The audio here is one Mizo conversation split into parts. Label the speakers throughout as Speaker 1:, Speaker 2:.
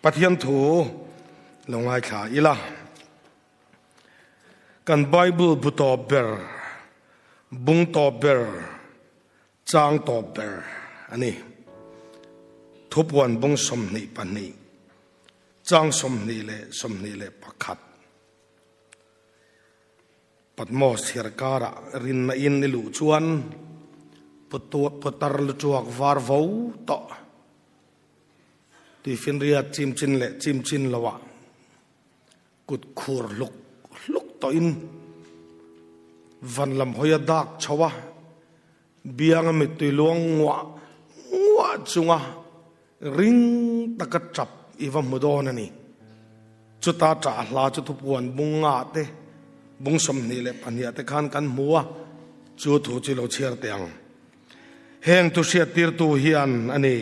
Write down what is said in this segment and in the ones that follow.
Speaker 1: Pathian thu lo ngaithla ila. Kan Bible bu tawp ber, bung tawp ber, chang tawp ber a ni. Thupuan bung 22, chang 21. Patmos thliarkarah rinna in i luh chuan putar lutuak var vo tawh tuifinriat chimchin leh chimchin loah kut khur hluk hluk tawhin van lam hawi a dak chho a, bianga mittui luang nguah nguah chunga ring taka tap i va hmu dawn a ni. Chuta tah hla chu thupuan bung nga te, bung 22 te khan kan hmu a, chu thu chu lo chhiar teh ang. Heng thu hriattirtu hian a ni,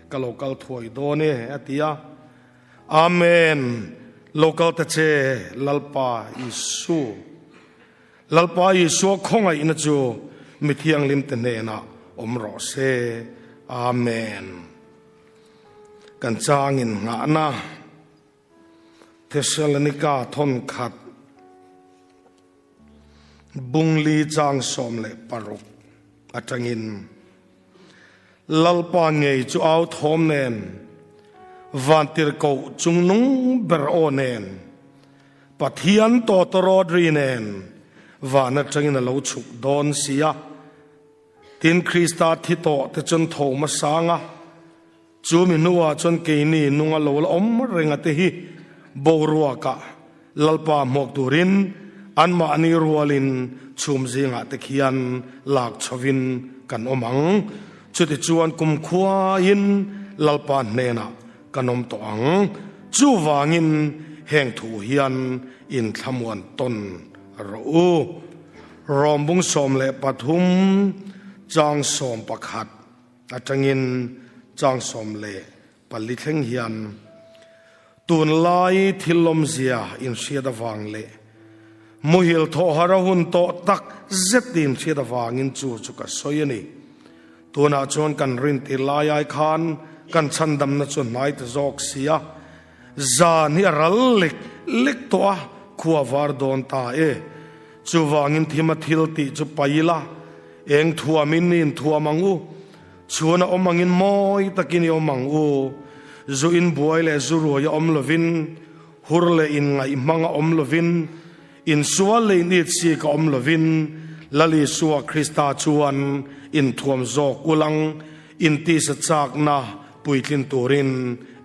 Speaker 1: ka lo kal thuai dawn e, a ti a. Amen! Lo kal ta che, Lalpa Isu. Lalpa Isua khawngaihna chu mi thianghlimte hnenah awm rawh se. Amen. Kan changin nghahna Thessalonika thawnkhat bungli chang 16 atangin Lalpa ngei chu au thawm nen, vantirhkoh chungnung ber aw nen, Pathian tawtawrawt ri nen van atangin a lo chhuk dawn si a. Tin, Krista thi tawh te chuan tho hmasang a, chu mi hnuah chuan keini nunga lo la awm renga te hi boruakah Lalpa hmuak turin anmahni rualin chhum zingah te khian lak chhovin kan awm ang. Chutichuan kumkhuain Lalpa hnenah kan awm tawh ang. Chuvangin heng thu hian inthlamuan tawn rawh u. Rawmbung 13 chang 11 atangin chang 14 thleng hian tunlai thil lawmzia inhriat avang leh muhil thawhhar a hun tawh tak zet inhriat avangin chu chu ka sawi a ni. Tunah chuan kan rintir lai ai khan kan chhandamna chu hnai ta zawk si a, zan hi a ral lek lek tawh a, khua var dawn ta e. Chuvangin thima thil tih chu pai ila, eng thuamin i inthuam ang u, chhun a awm angin mawi takin i awm ang u, zu inbuai leh zu ruai a awm lovin, hur leh inngaihhmang a awm lovin, Insual leh initsik a awm lovin Lal Isua Krista chuan inthuam zawk ulang intisa chakna puitlin turin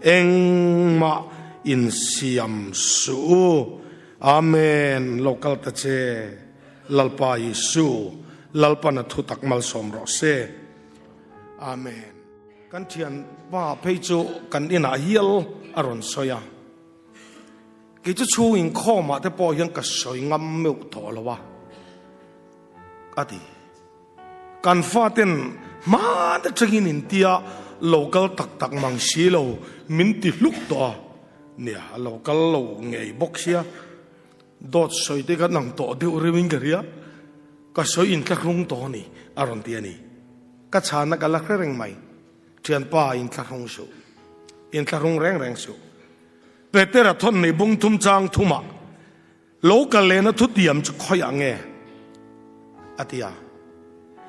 Speaker 1: engmah insiam suh u. Amen. Lo kal ta che Lalpa Isu, Lalpan a thu tak malsawm rawh se. Amen. Kan thianpa phei chu kan inah hial a rawn sawi a. Kei chu chhung inkhawmah te pawh hian ka sawi ngam meuh tawh lo a, a ti. Kan faten hma te tangin intia lo kal tak tak mang si lo min ti hluk tawh a, nia a lo kal lo ngei bawk sia, dawt sawi te kha nang tawh deuh reuhin ka hria, ka sawi inthlahrung tawh a ni a rawn ti a ni. Ka chhanna ka la hre reng mai, thianpa inthlahrung suh, inthlahrung reng reng suh. Petera thawn nei bung thum chang thumah lo kal lehna thutiam chu khawiah nge? a ti a.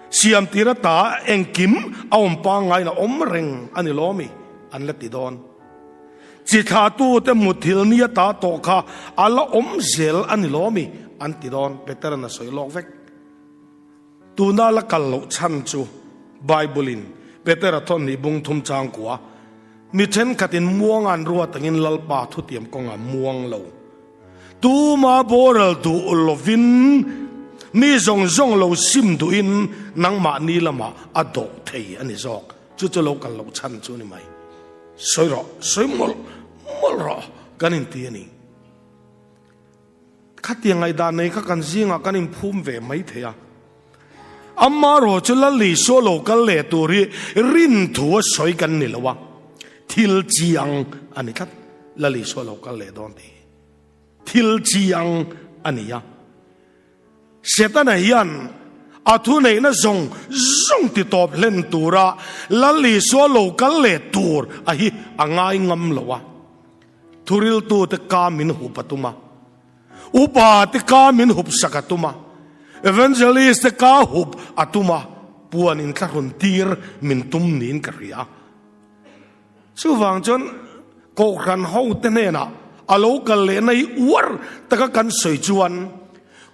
Speaker 1: Siam tir ata engkim a awm pangngain a awm reng a ni lawmi an la ti dawn. Chi thlatute muthil ni ata tawh kha a la awm zel a ni lawmi an ti dawn, Petera'n a sawi lawk vek. Tuna la kal loh chhan chu Bible-in Petera thawn hi bung thum chang kua mi thenkhatin muang an ruat angin Lalpa thutiam kawngah muang lo. Tuma boral duh lovin mi zawng zawng lo sim duhin nangmahni lamah a dawh thei a ni zawk. Chu chu lo kal loh chhan chu a ni mai. Sawi rawh, sawi mawlh mawlh rawh kan inti a ni. Khatiang ngaihdan nei kha kan zingah kan inphum ve mai thei a. Amaherawh chu Lal Isua lo kal leh tur hi rin thu a sawi kan ni lo a, thil chiang a ni tlat. Lal Isua lo kal leh dawn tih hi thil chiang a ni a. Setana hian a thuneihna zawng zawng ti tawp hlen tura Lal Isua lo kal leh tur a hi a ngai ngam lo a. Thuriltute ka min hup a tum a, Upate ka min hup sak a tum a, Evangelist te ka hup a tum a, puan inthlahrun tir min tum niin ka hria. Chuvang chuan Kohhran hote hnenah a lo kal lehna hi uar taka kan sawi chuan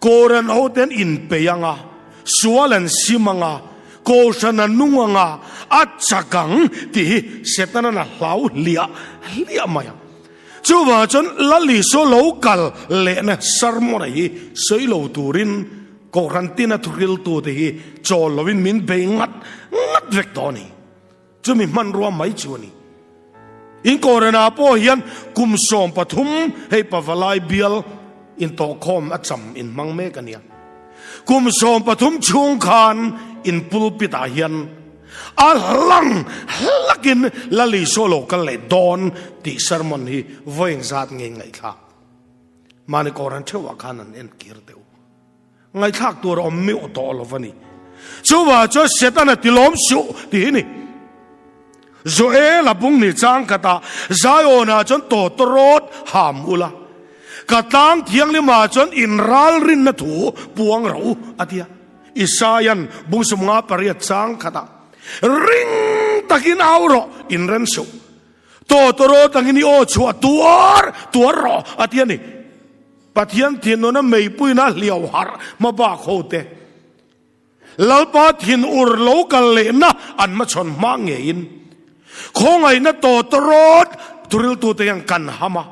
Speaker 1: Kohhran hote an inpeih ang a, sual an sim ang a, Kohhran a nung ang a, a chak ang tih hi Setana'n a hlau hliah hliah mai a. Chuvang chuan Lal Isua lo kal lehna sermon hi sawi lo turin Kohhran tina thuhriltute hi chawl lovin min bei ngat ngat vek tawh a ni. Chumi hmanrua mai chu a ni. In Kohhranah pawh hian kum 13 hei Pavalai bial intawhkhawm a cham in hmang mek a nia. Kum 13 chhung khan in pulpit ah hian a hlang hlakin Lal Isua lo kal leh dawn tih sermon hi vawi engzat nge ngaihthlak. Mahni Kohhran theuhah khan an enkir deuh. Ngaihthlak tur a awm meuh tawh lo va ni. Chuvah chuan Setana ti lawm suh tih hi ni. Joel a bung ni chang khatah Zion-ah chuan tawtawrawt ham ula, ka tlang thianghlimah chuan inralrinna thu puang rawh u, a ti a. Isaian bung 58 chang khatah, Ring takin au rawh, inren suh. Tawtawrawt angin i aw chhuah tuar tuar rawh, a ti a ni. Pathian thinuna meipuina hliau harh hma bak ho te, Lalpa thinur lo kal lehna an hmachhawn hma ngeiin, khawngaihna tawtawrawt thuriltute hian kan ham a,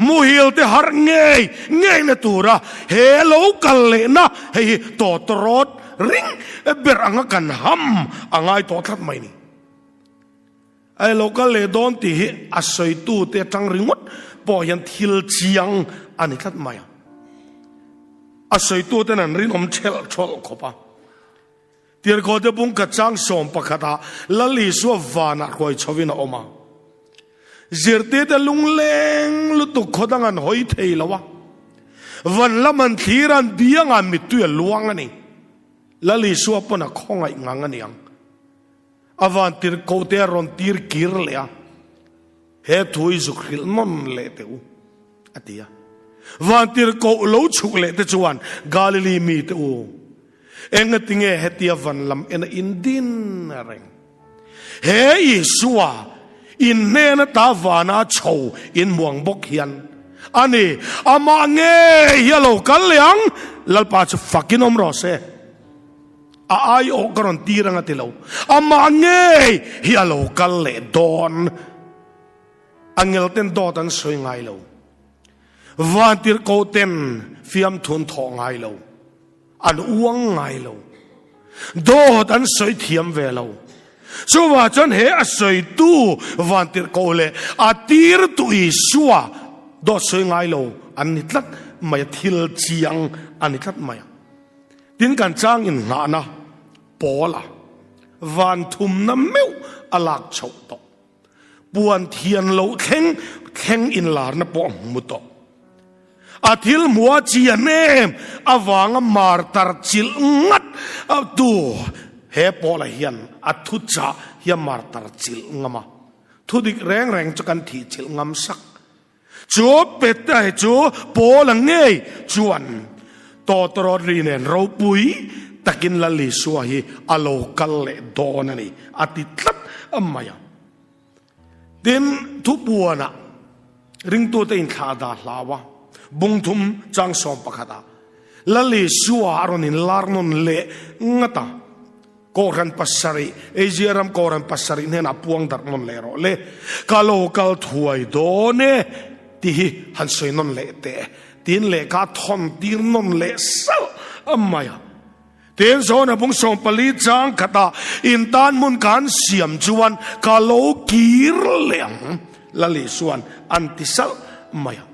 Speaker 1: muhil te harh ngei ngeina tura he lo kal lehna hei hi tawtawrawt ring ber anga kan ham a ngai tawh tlat mai ni. Ai lo kal leh dawn tih hi a sawitute atang ringawt pawh hian thil chiang a ni tlat mai a. A sawituten an rinawm thelh thawlh khawp a. Tirhkohte bung khat chang 11 ah Lal Isua vanah hruai chhovin a awm a. Zirtirte lungleng lutuk khaw dang an hawi thei lo a. Van lam an thlir a, an biangah mittui a luang a ni. Lal Isua pawn a khawngaih ngang a niang. A van tirhkoh te a rawn tir kir leh a, He thu i zuk hrilh nawn leh teh u, a ti a. Van tirhkoh lo chhuk leh te chuan, Galili mite u, engatinge hetia van lam ena in din reng? He Isua in hnen ata vana chho in hmuang bawk hian a ni, amah ngei hi a lo kal leh ang, Lalpa chu fakin awm rawh se. A aiawh ka rawn tir ang a ti lo. Amah ngei hi a lo kal leh dawn. Angel ten dawt an sawi ngai lo. Vantirhkoh ten fiamthu an thawh ngai lo. An uang ngai lo. Dawt an sawi thiam ve lo. Chuvah chuan he a sawitu vantirhkoh leh a tirtu Isua dawt sawi ngai lo an ni tlat mai a, thil chiang a ni tlat mai a. Tin kan chang inngahna pawla van thumna meuh a lak chhoh tawh. Puan thian loh thleng thleng inlarna pawh a hmu tawh. A thil hmuh a chian em avanga martar chilh ngat tu he pawla hian a thuchah hi a martar chilh ngam a. Thudik reng reng chu kan thih chilh ngam sak. Chu Peter hi chu Paula ngei chuan tawtawrawt ri nen ropui takin Lal Isua hi a lo kal leh dawn a ni, a ti tlat mai a. Tin, thupuanah ringtute inthlah dah hlau a, bung thum chang 11 ah Lal Isua a rawn inlar nawn leh ngat a. Kohhran pasarih, Asia ram Kohhran pasarih hnenah puang darh nawn leh rawh le, ka lo kal thuai dawn e tih hi han sawi nawn leh teh tiin lehkha a thawn tir nawn leh salh mai a. Tin, Zona bung 14 chang khatah in tan hmun ka han siam chuan ka lo kir leh ang, Lal Isua'n an ti salh mai a.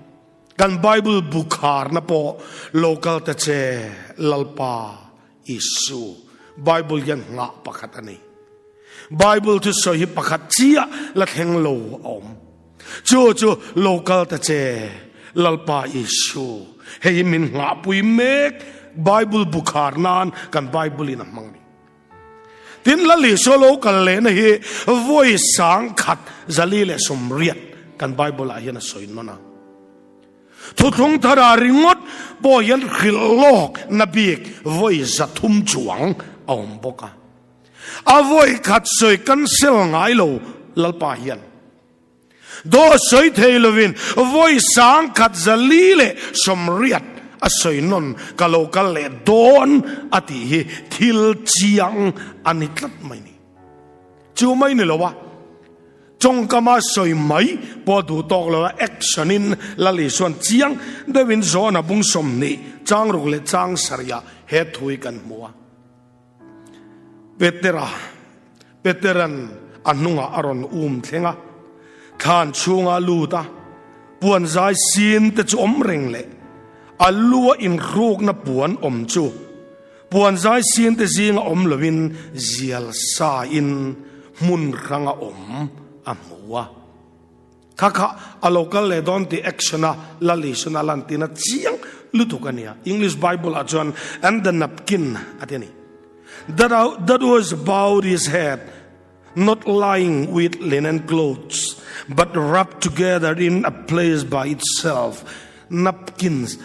Speaker 1: Kan Bible bu kharna pawh lo kal ta che Lalpa. Isu, Bible hian nghah pakhat a nei. Bible thusawi hi pakhat chiah la thleng lo a awm. Chu chu lo kal ta che, Lalpa Isu, hei hi min nghahpui mek, Bible bu khar nan kan Bible in a hmang ni. Tin, Lal Isua lo kal lehna hi vawi 10,180. kan Bible ah hian a sawi nawn a. Thuthlung thara ringawt pawh hian hrilh lawk na bik vawi 300 chuang a awm bawk a. A vawi khat sawi cancel ngai lo Lalpa hian dawt sawi thei lovin vawi 1480 a sawi nawn ka lo kal leh dawn a tih hi thil chiang a ni tlat mai ni. Chu mai ni lo a. Tawngkama sawi mai pawh duh tawk lo a, action in Lal Isuan chiang deuhin John-a bung 20 chang ruk leh chang sarih ah he thu hi kan hmu a. Petera, Peteran a hnungah a rawn um thleng a, thlan chhungah a lut a, puan zai sin te chu awm reng leh a lu a inhrukna puan awm chu Puan zai sin te zinga awm loin zial sa in hmun hranga awm a hmu a. Kha kha a lo kal leh dawn tih action a Lal Isuan a lantin a chiang lutuk a nia. English Bible ah chuan and the napkin a ti a ni. That, that was about his head, not lying with linen clothes, but wrapped together in a place by itself. Napkins.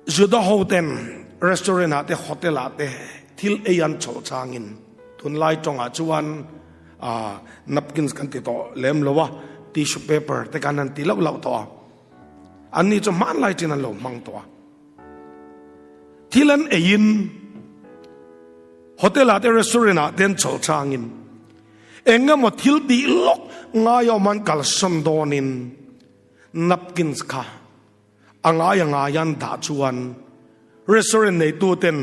Speaker 1: Juda ho ten restaurant ah te hotel ah te thil ei an chawlh changin tunlai tawngah chuan napkins kan ti tawh lem lo a, tissue paper te kan han ti loh loh tawh a, anni chu hmanlai chin an lo hmang tawh a. Thil an eiin hotel ah te restaurant ah te an chawlh changin eng emaw thil tih lawk ngai a awm an kalsawn dawnin napkins kha A ngai a ngai an dah chuan restaurant neitu ten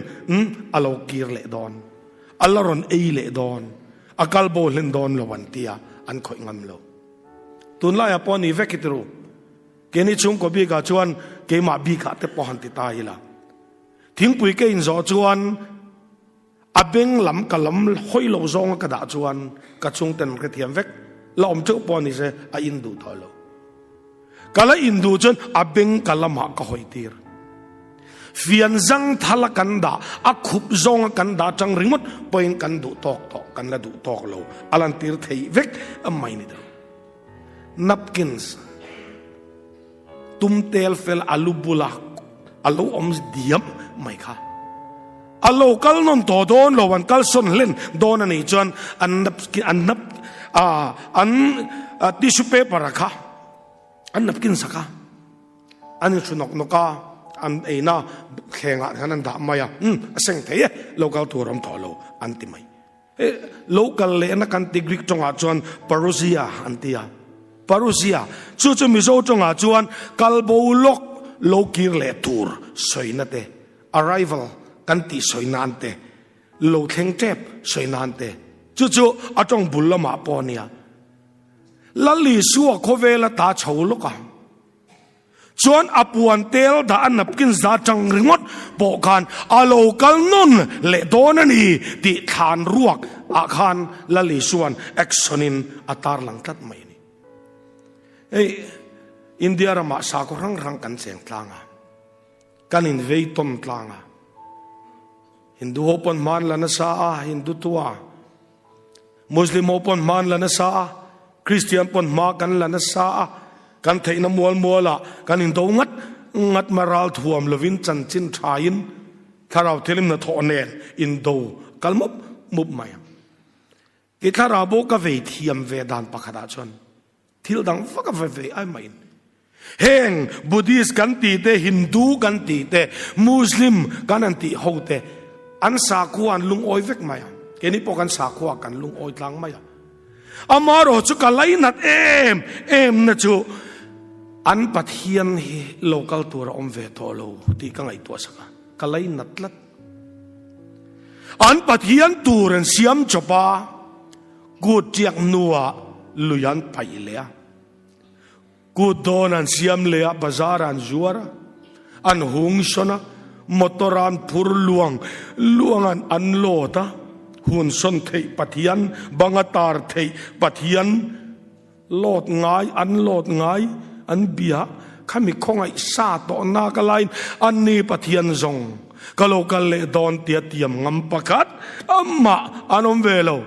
Speaker 1: a lo kir leh dawn, a la rawn ei leh dawn, a kal bo hlen dawn lo an ti a, an khawih ngam lo. Tunlaiah pawh a ni vek i ti ru. Keini chhungkaw bikah chuan keimah bikah te pawh han ti ta ila. Thingpui ka inzawh chuan a beng lam ka lam hawi lo zawnga ka dah chuan ka chhungten an hrethiam vek. La awm teuh pawh ni se a in duh tawh lo. Ka la in duh chuan a beng ka lamah ka hawi tir. Fian zang thala kan dah, a khup zawnga kan dah tang ringawt pawhin kan duh tawk tawh, kan la duh tawk lo. A lantir thei vek mai ni deuh. Napkins tum tel fel a lu bula a lo awm diam mai kha. A lo kal nawn tawh dawn lo, an kal sawn hlen dawn a nih chuan an napkin, an nap, an tissue paper a kha, an napkin sak a, an inhru nawk nawk a, an eina thlengah khan an dah mai a, umm a seng thei e, lo kal tur a awm tawh lo an ti mai. Lo kal lehna kan ti Greek tawngah chuan parousia an ti a. Parousia chu chu Mizo tawngah chuan kal bo lawk lo kir leh tur sawina te, arrival kan tih sawi nan te, lo thleng tep sawi nan te. Chu chu a tawng bul lamah pawh a nia. Lal Isua khawvela ta chho lawk a. Chuan a puan tel dah a napkin za tang ringawt pawh khan a lo kal nawn leh dawn a ni tih thlan ruak ah khan Lal Isuan action in a tarlang tlat mai a ni. Hei India ramah sakhaw hrang hrang kan cheng tlang a, kan invei tawn tlang a, Hindu ho pawn hman la nasa a, Hindutua, Muslim ho pawn hma an la nasa a, Kristian pawn hma kan la nasa a, kan theihna mual mualah kan indo ngat ngat ma ral thuam lovin chanchin thain thlarau thilim hnathawh nen indo kal mup mup mai ang. Kei thlarau pawh ka vei thiam ve dan pakhatah chuan thil dang vak a ve ve ai maiin heng Buddhist kan tih te, Hindu kan tih te, Muslim kan han tih ho te an sakhua an lungawi vek mai a, keini pawh kan sakhua kan lungawi tlang mai a. Amaherawh chu ka lainat em em na chu an Pathian hi lo kal tur a awm ve tawh lo tih ka ngaihtuah sak a, ka lainat tlat. An Pathian tur an siam chawp a, kut tiak hnuah lui an paih leh a. Kut dawn an siam leh a, bazar an zuar a, an hung sawn a, motor an phur luang luang an unload a, hun sawn theih Pathian, banga tar theih Pathian, load ngai, unload ngai an bia khami khawngaih sa tawh nak a laiin anni Pathian zawng ka lo kal leh dawn tia tiam ngam pakhat amah an awm ve lo.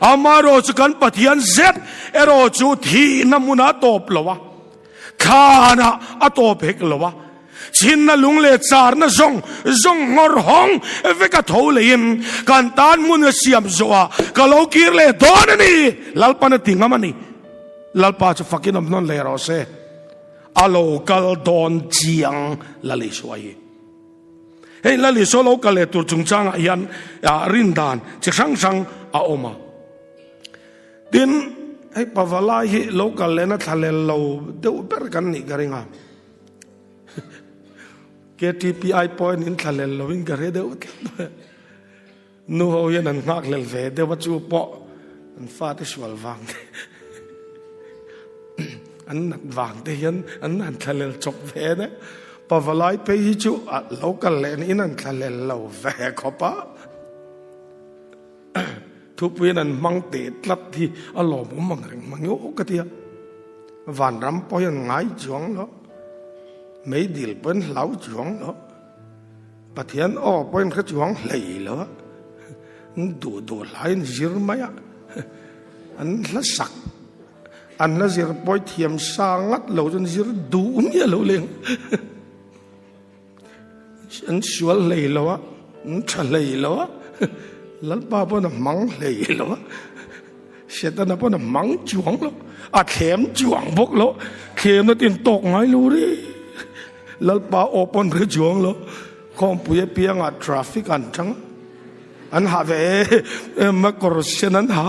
Speaker 1: Amaherawh chu kan Pathian zet erawh chu thihna hmunah a tawp lo a, thlanah a tawp hek lo a, chhinna lung leh charna zawng zawng nghawr hawng vek a tho leiin kan tan hmun a siam zawhah ka lo kir leh dawn a ni. Lalpan a ti ngam a ni. Lalpa chu fakin awm hnawn leh rawh se. A lo kal dawn chiang Lal Isua hi. Hei Lal Isua lo kal leh tur chungchangah hian rin dan chi hrang hrang a awm a. Tin, hei pavalai hi lo kal lehna thlalel lo deuh ber kan nih ka ring a. KTPI pawhin in thlalel loin ka hre deuh tlat. Nu ho hian an nghakhlel ve deuh a chu pawh an fate sual vang te an nat vang te hian an han thlalel chawp ve ne. Pavalai phei hi chu a lo kal leh niin an thlalel lo ve khawp a. Thupuiin an hmang teh tlat hi a lawmawm ang reng mang emaw ka ti a. Vanram pawh hian ngai chuang lo, meidil pawhin hlau chuang lo. Pathian aw pawhin hre chuang hlei lo a, an duh duh hlaiin zir mai a, an hla sak, an hla zir pawi thiam sa ngat lo chuan zir duh miah lo leng. An sual hlei lo a, an tha hlei lo a, Lalpa pawn a hmang hlei lo a, Setana pawn a hmang chuang lo, a thlem chuang bawk lo, thlemna tin tawk ngai lo ri. Lalpa aw pawn ri chuang lo, khawmpui apiangah traffic an tang a, an ha ve em a, kawr sen an ha,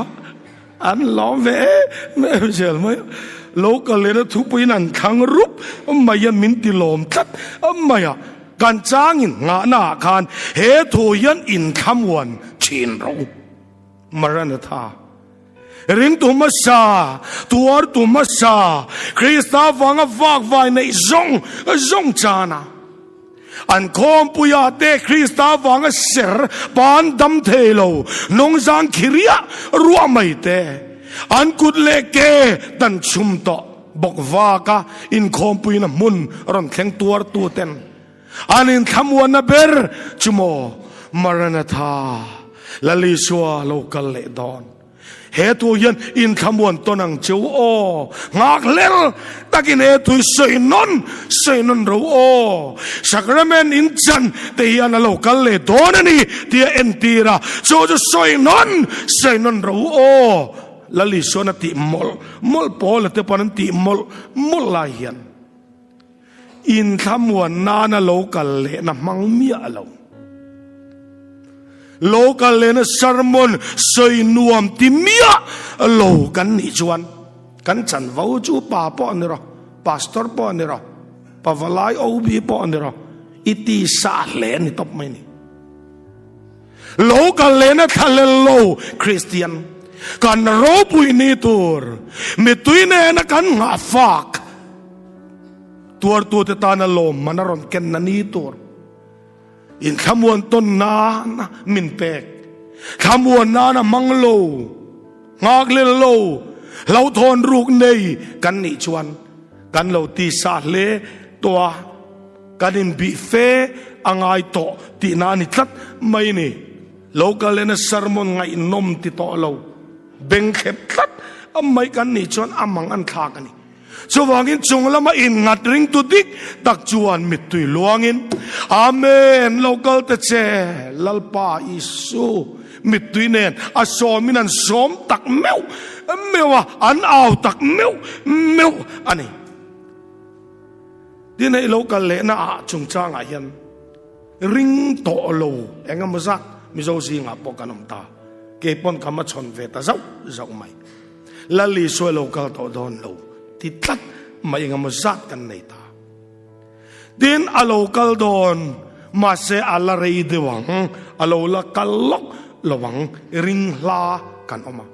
Speaker 1: an lawm ve em em zel mai a. Local lena thupuiin an thlang rup mai a, min ti lawm tlat mai a. Kan changin nghahna ah khan he thu hian inthlamuan thin rawh u. Maranatha. Ringtu hmasa, tuartu hmasa, Krista vanga vakvai neih zawng zawng chana an khawmpuia te Krista vanga ser pan dam thei lo nungzang khiriah ruah mai te an kut leh ke dan chhum tawh bawk vaka inkhawmpuina hmun rawn thleng tuartu ten An inthlamuanna ber chu maw Maranatha, Lal Isua lo kal leh dawn. He thu hian inthlamuan tawn ang cheu aw. Nghak hlel takin he thu hi sawi nawn, sawi nawn ro aw. Sacrament in chan te hian a lo kal leh dawn a ni tia entir a, chu chu sawi nawn, sawi nawn ro aw. Lal Isuan a tih mawlh mawlh, Paula te pawn an tih mawlh mawlh lai hian. Inthlamuan nana lo kal lehna hmang miah lo. Lo kal lehna sermon sawi nuam ti miah lo kan nih chuan kan chanvo chu pa pawh a ni rawh, pastor pawh a ni rawh, pavalai OB pawh a ni rawh, i ti sa hle a ni tawp mai ni. Lo kal lehna thlalel lo Kristian kan ropui ni tur mittui nena kan nghah fak tuartute tana lawmman a rawn kenna ni tur inthlamuan tawn nana min pek thlamuan nana hmang lo nghakhlel lo hlauhthawn ruk nei kan nih chuan kan lo tisa hle tawh a. Kan inbih fe a ngai tawh tihna a ni tlat mai ni. Local lena sermon ngaihnawm ti tawh lo, beng thlep tlat mai kan nih chuan a mang an thlak a ni. Chuvangin chung lama innghat ringtu dik tak chuan mittui luangin, Amen, local te che, Lalpa Isu mittui nen a sawmin an sawm tak meuh meuh a, an au tak meuh meuh a ni. Tin hei lo kal lehna ah chungchangah hian ring tawh lo eng emaw zat Mizo zingah pawh kan awm ta. Kei pawn ka hmachhawn ve ta zauh zauh mai. Lal Isua lo kal tawh dawn lo ti tlat mai eng emaw zat kan nei ta. Tin a lo kal dawn mahse a la rei deuh ang, a lo la kal lawk lo ang, ring hla kan awm a,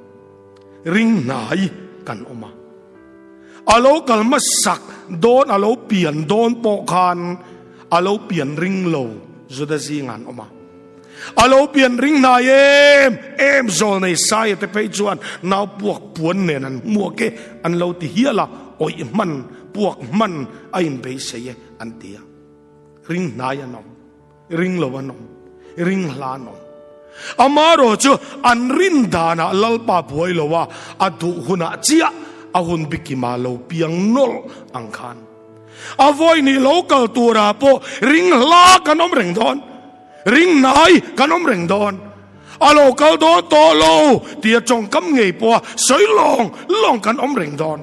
Speaker 1: ring hnai kan awm a. A lo kal hmasak dawn, a lo pian dawn pawh khan a lo pian ring lo Juda zingah an awm a. A lo pian ring hnai em em zawl nei Saia te phei chuan nau puak puan nen an hmuak e an lo ti hial a, awih hman, puak hman a inbeisei e an ti a. Ring hnai an awm, ring lo an awm, ring hla an awm. Amarawh chu an rin danah Lalpa buai lo a, a duh hunah chiah a hun bikima lo piang nawlh ang khan. A vawi nih lo kal turah pawh ring hla kan awm reng dawn, ring hnai kan awm reng dawn. A lo kal dawn tawh lo tia tawngkam ngei pawha sawi lawng lawng kan awm reng dawn.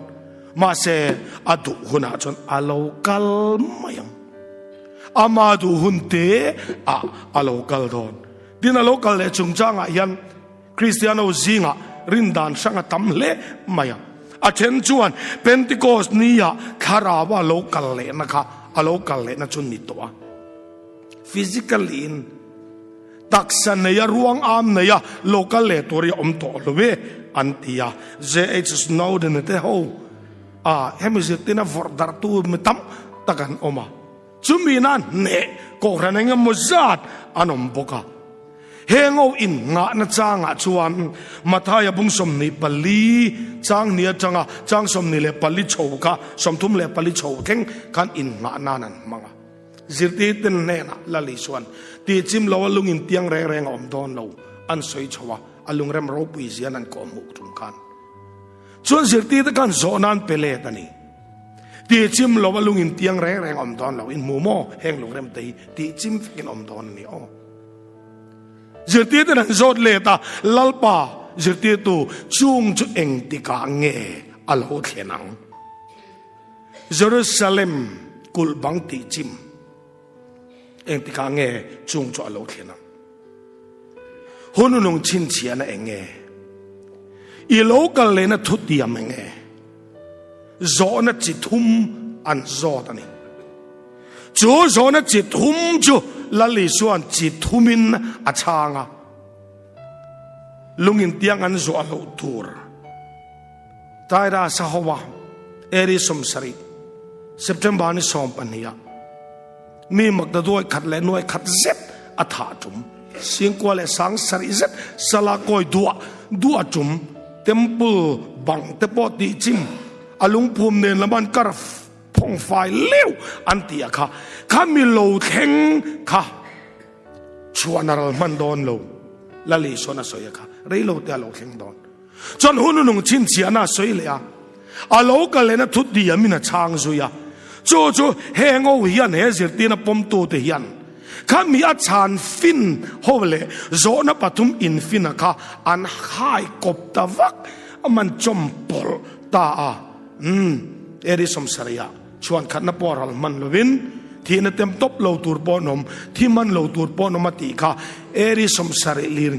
Speaker 1: Mahse, a duh hunah chuan a lo kal mai ang. Ama duh hun te ah a lo kal dawn. Tin a lo kal leh chungchangah hian Kristiano zingah rindan hrang a tam hle mai a. A then chuan Pentecost nia thlarau a lo kal lehna kha a lo kal lehna chu ni tawh a. Physically in taksa neia ruang am neia lo kal leh tur hi a awm tawh lo e an ti a. JH Snowden te ho a hemi zirtirna vawrh darhtu mi tam tak an awm a. Chumi nan hneh kohhran eng emaw zat an awm bawk a. Heng ho innghahna changah chuan Mathaia bung 24 chang ni atanga chang 24 chho kha 34 chho thleng khan innghah nan an hmang a. Zirtirten hnenah Lali chuan tihchim lo a lungin tiang reng reng a awm dawn lo an sawi chho a, a lungrem ropui zian an kawhhmuh tum khan. Chuan zirtirte khan zawh nan pe let a ni. Tih chim lo a lungin tiang reng reng awm dawn lo in hmu maw heng lungrem te hi tih chim vekin awm dawn a ni aw. Zirtirten an zawt let a, Lalpa zirtirtu chung chu engtikah nge a lo thlen ang? Jerusalem kulh bang tih chim engtikah nge chung chu a lo thlen ang? Hun nung chhinchhiahna eng nge? I lo kal lehna thutiam eng nge? Zawhna chi thum an zawt a ni. Chu zawhna chi thum chu Lal Isua'n chi thumin a chhang a. Lungin tiang an zawh loh tur. Taira Sahowa, Eri 70, September ni 12 ah Mi maktaduai khat leh nuai khat zet a thah tum. Singkua leh sang sarih zet sala kawi duah duah tum. Temple bang te pawh tih chim a lungphum nen lam an kar phawng fai leuh an tih a kha. Kha mi lo thleng kha chhuan a ral hman dawn lo. Lali sawn a sawi a kha. Rei lo te a lo thleng dawn. Chuan hun nung chhinchhiahna a sawi leh a, a lo kal lehna thu diamin a chhang zui a. Chu chu heng ho hian he zirtirna pawmtute hian khami a chhan fin ho leh zawhna pathum infina kha an hai kawp ta vak a man chawm pawlh ta a. Umm, Eri 70 ah Chhuan khatna pawh ral hman lovin thihna tem tawp lo tur pawh an awm, thi hman lo tur pawh an awm a tih kha Eri 70 lir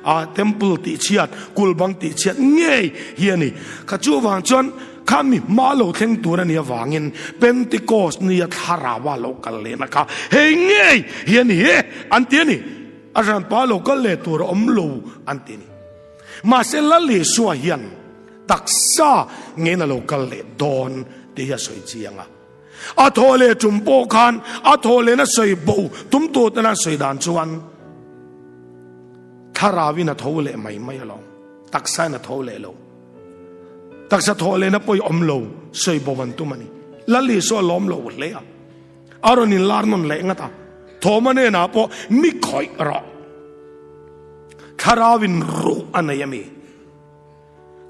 Speaker 1: a temple tih chhiat, kul bang tih chhiat ngei hi a ni. Kha chuvang chuan kha mi hma lo thleng tur a nih avangin Pentecost nia thlarau a lo kal lehna kha hei ngei hi a ni e an ti a ni. A hranpa lo kal leh tur a awm lo an ti a ni. Mahse Lal Isua hian taksa ngein a lo kal leh dawn tih hi a sawi chiang a. A thaw leh tum pawh khan a thaw lehna sawi bo tum tur tena sawi dan chuan thlarauin a tho leh mai mai alawm. Taksain a tho leh lo. Taksa thaw lehna pawh i awm lo sawi bo an tum a ni. Lal Isua a lawm lo hle a. A rawn inlar nawn leh ngat a, Thawma hnenah pawh mi khawih rawh. Thlarauin ruh a nei a mi?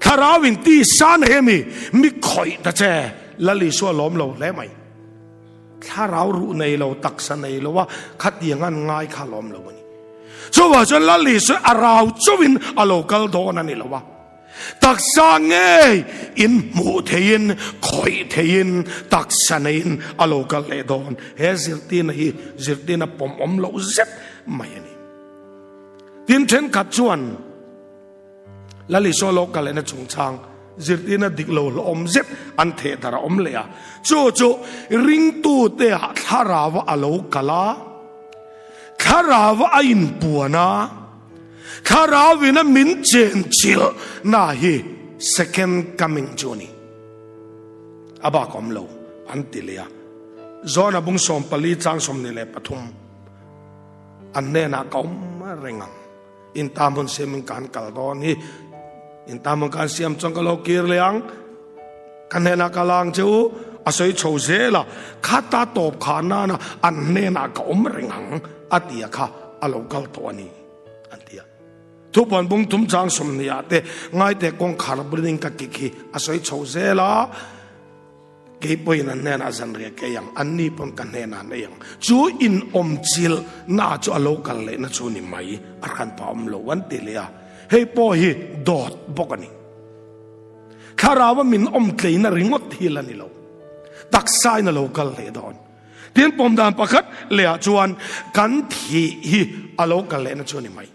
Speaker 1: Thlarauin tisa a nei a mi? Mi khawih ta che. Lal Isua lawm lo hle mai. Thlarau ruh nei lo, taksa nei lo a khatiang an ngai kha lawm lo a ni. Chuvang chuan Lal Isua a rau chauhin a lo kal dawn a ni lo a. Taksa ngei in hmuh theiin, khawih theiin, taksa neiin a lo kal leh dawn. He zirtirna hi zirtirna pawmawm loh zet mai a ni. Tin, thenkhat chuan Lal Isua lo kal lehna chungchang zirtirna dik lo hlawhawm zet an theh darh a awm leh a. Chu chu ringtute-ah thlarau a lo kal a, thlarau a inpuan a, Thlarauin a min chen chilh na hi second coming chu a ni. A bak awm lo an ti leh a. John-a bung 14 chang 23 an hnenah ka awm reng ang. In ta hmun siamin ka han kal dawn hi. In ta hmun ka han siam chuan ka lo kir leh ang. Ka hnenah ka la ang che u. A sawi chho zel a. Khata tawp kha nana an hnenah ka awm reng ang a ti a kha a lo kal tawh a ni. An ti a. Thupuan bung thum chang 20 ah te ngaite kawngkhar bulin ka kik hi a sawi chho zel a, kei pawhin an hnenah zanriah ka ei ang, anni pawn ka hnenah an ei ang. Chu inawm chilh na chu a lo kal lehna chu ni mai, a hranpa awm lo an ti leh a, hei pawh hi dawt bawk a ni. Thlarau a min awm tleina ringawt hi la ni lo, taksain a lo kal leh dawn. Tin pawm dan pakhat lehah chuan kan thih hi a lo kal lehna chu a ni mai.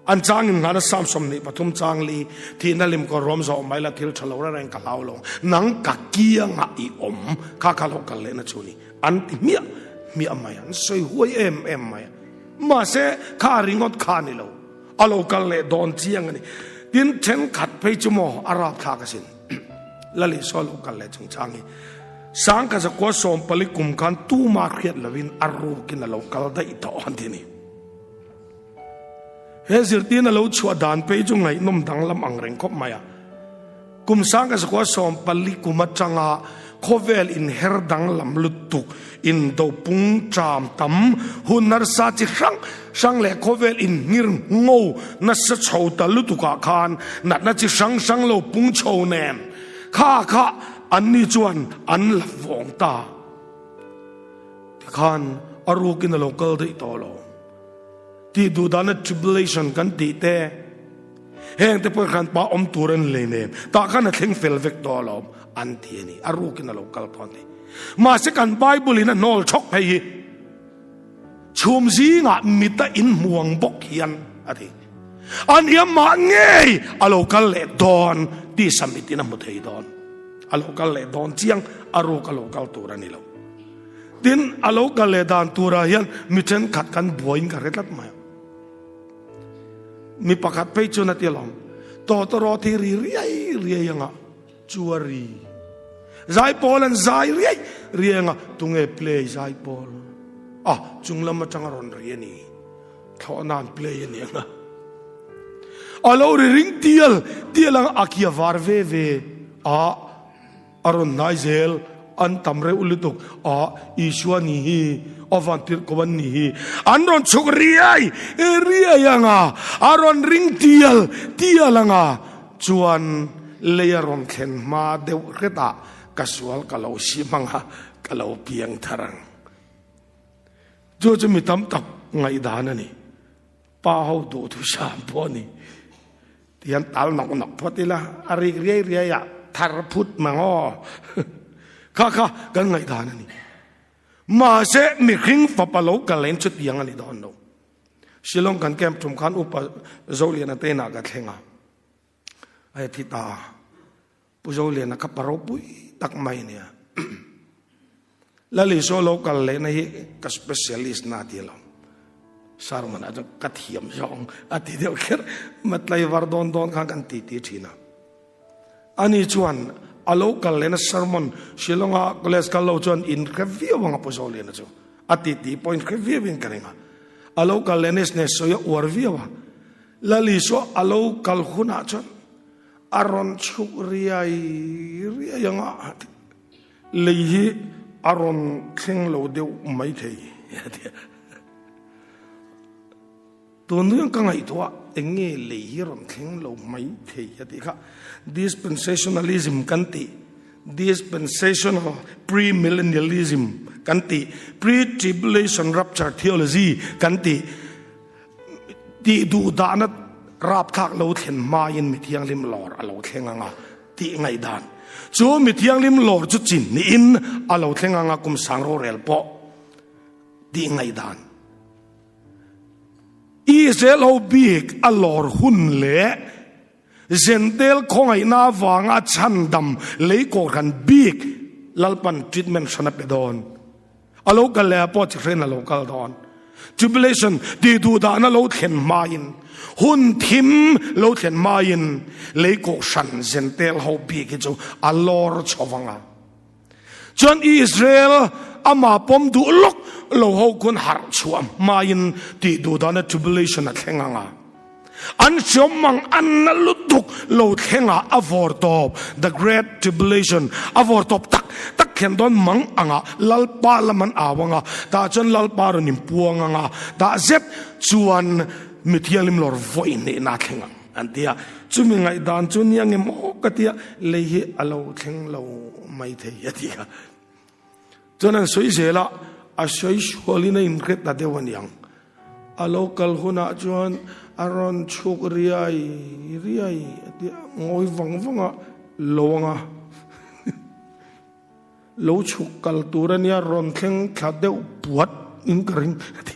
Speaker 1: An changin nghana Psalm 23 chang li thihna lim kawr ruam zawh mai la thil tha lo reng ka hlau lo nang ka kianga i awm kha kha lo kal lehna chu ni an ti hmiah hmiah mai an sawi huai em em mai mahse kha ringawt kha ni lo a lo kal leh dawn chiang ani tin thenkhat phei chu maw a rapthlak asin Lali saw lo kal leh chungchang hi sangka zakua 40 kum khan tuma hriat lovin a rukin a lo kal daih tawh an ti ni. He zirtirna lo chhuah dan phei chu ngaihnawm danglam ang reng khawp mai a. Kum 1940 kum atanga khawvel inher danglam lutuk, indopung ṭam tam, hun harsa chi hrang hrang leh khawvel inhngir ngo nasa chho ta lutukah khan natna chi hrang hrang lo pung chho nen kha kha anni chuan an la vawng ta. Tikhan a rukin a lo kal daih tawh lo. Tih duh dana tribulation kan tih te, heng te pawh khan pa awm tur an lei nem, tah khan a thleng fel vek tawh alawm an ti a ni. A rukin a lo kal tawh an ti. Mahse kan Bible in a hnawl chhawk phei hi chhum zingah mita inhmuang bawk hian a ti. An hiamah ngei a lo kal leh dawn tih samitin a hmu thei dawn. A lo kal leh dawn chiang a ruk a lo kal tur a ni lo. Tin, a lo kal leh dan turah hian mi thenkhat kan buaiin ka hre tlat mai a. Mi pakhat phei chuan a ti alawm, Tawtawrawt hi ri riai riai anga chu a ri. Zaipawl an zai riai riai anga tunge play zaipawl? Ah, chung lam atanga rawn ri a ni. Thlawhna an play a ni anga. A lo ri ring tial tial anga a kia var ve ve a. A rawn hnai zel, an tam reuh lutuk a, Isua ni hi, a van tirh ko an ni hi, an rawn chhuk riai riai ang a, a rawn ring tial tial ang a, chuan lei a rawn thlen hma deuh hretah ka sual ka lo sim ang a, ka lo piang thar ang. Chu chu mi tam tak ngaihdan a ni. Pa ho duh thusam pawh a ni. Tihian tal nawk nawk phawt ila, a rik riai riai ah thar phut mang aw. Kha kha kan ngaihdan a ni. Mahse mihring fapa lo kal in chutiang a ni dawn lo. Shillong kan camp tum khan upa Zoliana te inah ka thleng a. Ai thi ta. Pu Zoliana kha pa ropui tak mai nia. Lal Isua lo kal lehna hi ka specialist na ti lo. Sermon ah chuan ka thiam zawng a ti deuh kher. Matlai var dawn dawn khan kan ti ti thin a. Ani chuan a lo kal lehna sermon Shillonga college kal lo chuan in hre viau ang a Pu Zoliana chu. A ti ti pawh in hre viau in ka ring a. A lo kal lehna hi sawi a uar viau a. Lal Isua a lo kal hunah chuan a rawn chhuk riai riai ang a. Lei hi a rawn thleng lo deuh mai thei a ti a. Tun hian ka ngaihtuah eng nge lei hi rawn thleng lo mai thei a tih kha. Dispensationalism kan tih, dispensational premillennialism kan tih, pre-tribulation rapture theology kan tih, tih duhdahna rapthlak lo thlen hmain mi thianghlim lawr a lo thleng ang a tih ngaihdan chu mi thianghlim lawr chu chin niin a lo thleng ang a kum sang rorel pawh tih ngaihdan Israel ho bik a lawr hun leh Zentel khawngaihna avanga chhandam lei kawhhran bik Lalpan treatment hran a pe dawn. A lo kal leh ah pawh chi hrein a lo kal dawn. Tribulation tih duh dahna lo thlen hmain, hun thim lo thlen hmain lei kawhhran Zentel ho bik hi chu a lawr chho vang a. Chuan Israel ama pawm duh lawk lo ho khuan harh chhuah hmain tih duh dahna tribulation a thleng ang a. An hriam mang an na lutuk lo thlengah a vawr tawp, the great tribulation, a vawr tawp tak tak thlen dawn mang angah Lalpa lam an au anga, tah chuan Lalpa rawn inpuang anga, tah zet chuan. Mi thianghlim lawr vawi hnehna a thleng ang an ti a. Chumi ngaihdan chu nia nge maw ka ti a, lei hi a lo thleng lo mai thei a ti a. Chuan an sawi zel a, a sawi sualin a inhret ta deuh a niang. A lo kal hunah chuan a rawn chhuk riai riai a ti a, ngawi vang vang a, lo anga lo chhuk kal tur a nia, rawn thleng thla deuh puat in ka ring a ti.